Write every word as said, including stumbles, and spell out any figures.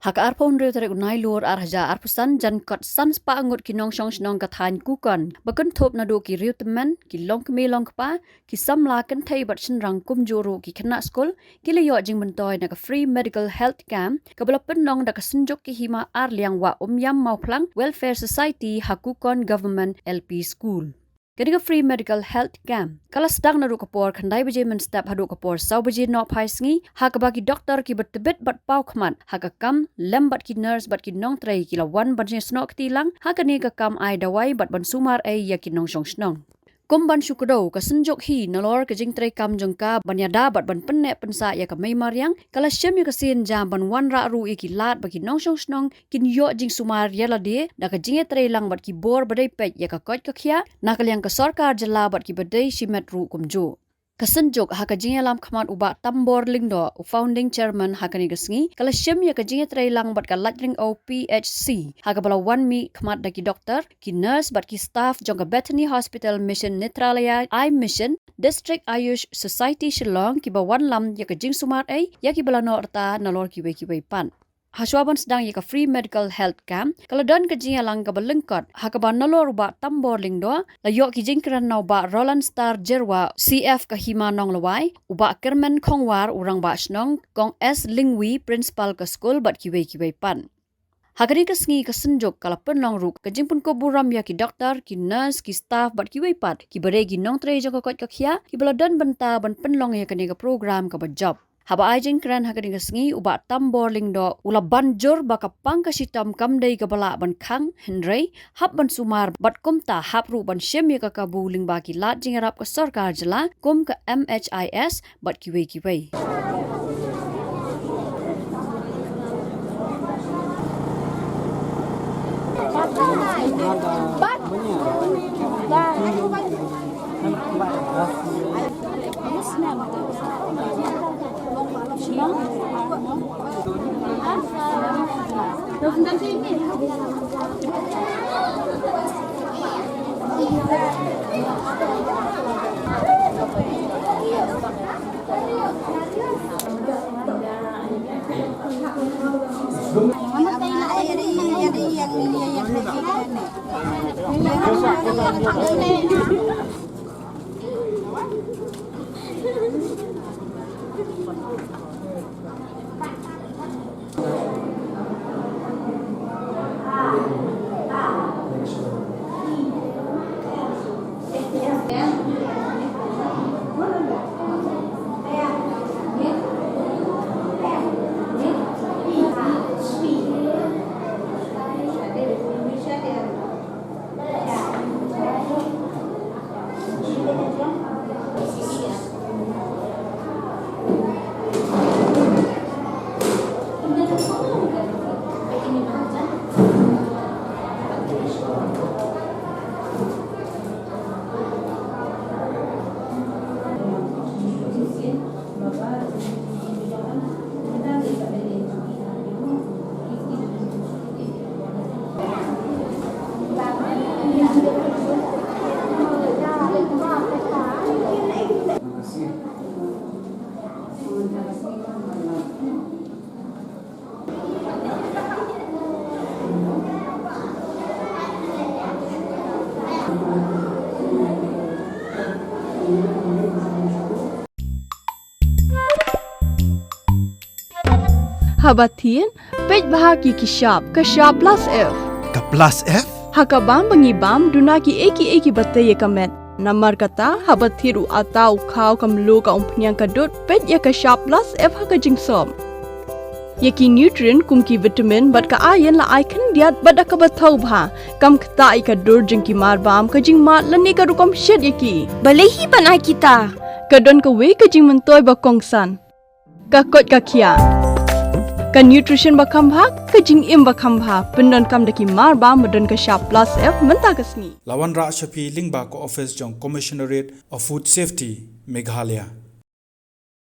Ha ka arphew hynriew tarik u Nailur ar hajar arphew san, jan kot san spah ngut ki nongshong shnong ka thaiñ Kukon, ba kynthup naduh ki riew tymmen, ki longkmie longkpa, ki samla kynthei bad shynrang kumjuh ruh ki khynnah skul, ki la ïoh jingmyntoi na ka free medical health camp, kaba la pynlong da ka Synjuk ki Hima Arliang Wah Umiam Mawphlang Welfare Society ha Kukon Government L P School. Kane ka free medical health camp ka la sdang naduh ka por khyndai baje mynstep haduh ka por saw baje nohphai sngi, ha kaba ki doktor kiba tbit bad paw khmat ha ka kam, lem bad ki nurse bad ki nongtrei, ki la wan ban ïasnoh kti lang ha kane ka kam ai dawai bad ban sumar ei ïa ki nongshong shnong. Kum ban shu kdew, ka Synjuk hi, nalor ka jingtrei kam jong ka ban ïada bad ban pynneh pynsah ïa ka mei mariang, ka la shim ïa ka sien jam ban wanrah ruh ïa ki lad ba ki nongshong shnong kin ïoh jingsumar ïa lade da ka jingïatreilang bad ki bor ba dei peit ïa ka koit ka khiah na ka liang ka sorkar jylla bad kiba dei shimet ruh kumjuh. Ka Synjuk, ha ka jingïalam khmat u Bah Tambor Lyngdoh, u founding chairman ha kane ka sngi, ka la shim ïa ka jingïatreilang bad ka Laitlyngdoh P H C, ha kaba la wan mih khmat da ki doktor, ki nurse bad ki staff jong ka Bethany Hospital Mission Nethralaya Eye Mission, District Ayush Society Shillong, kiba wanlam ïa ka jingsumar ei ïa kiba la noh rta nalor kiwei kiwei pat. Hashwa ban sdang ïa ka free medical health camp, ka la don ka jingïalang kaba lyngkot, ha kaba nalor u Bah Tambor Lyngdoh, la ïoh ki jingkren na u Bah Roland Star Jyrwa, C F ka Hima Nonglawai, u Bah Kyrmen Khongwar, u Rangbah Shnong, Kong S Lyngwi, Principal ka skul bad kiwei kiwei pat. Ha kane ka sngi ka Synjuk ka la pynlong ruh ka jingpynkup burom ïa ki doktor, ki nurse, ki staff bad kiwei pat kiba dei ki nongtrei jong ka koit ka khiah, kiba la don bynta ban pynlong ïa kane ka program kaba jop. Haba ai jingkren ha kane ka sngi, u Bah Tambor Lyngdoh u la ban jur ba ka pang ka shitom kam dei kaba lah ban khang, hynrei hap ban sumar bad kumta hap ruh ban shim ïa ka kabu lyngba ki lad jingïarap ka sorkar jylla kum ka M H I S bad kiwei kiwei. Haba thied, peit bha ki ki shap, ka shap plus F. Ka plus F? Ha ka bam ba ngi bam, duna ki ei ki ei kiba tei ïa ka met. Namar kata, haba thied u atta u khaw ka mluh ka umphniang ka dud, peit ïa ka shap plus F ha ka jingsop. Ïa ki nutrient kum ki vitamin bad ka iron la ai khyndiat bad da kaba thaw bha. Kam ktah ïa ka dur jong ki mar bam, ka jingmad lane ka rukom shet ïa ki. Balei hi ban ai kita? Ka don kawei ka jingmyntoi ba kongsan. Ka koit ka khiah. Ka nutrition ba kham bha, ka jingim ba kham bha. Pyndonkam da ki mar bam ba don ka shap plus F mynta ka sngi. La wanrah sha phi lyngba ka office jong Commissionerate of Food Safety, Meghalaya.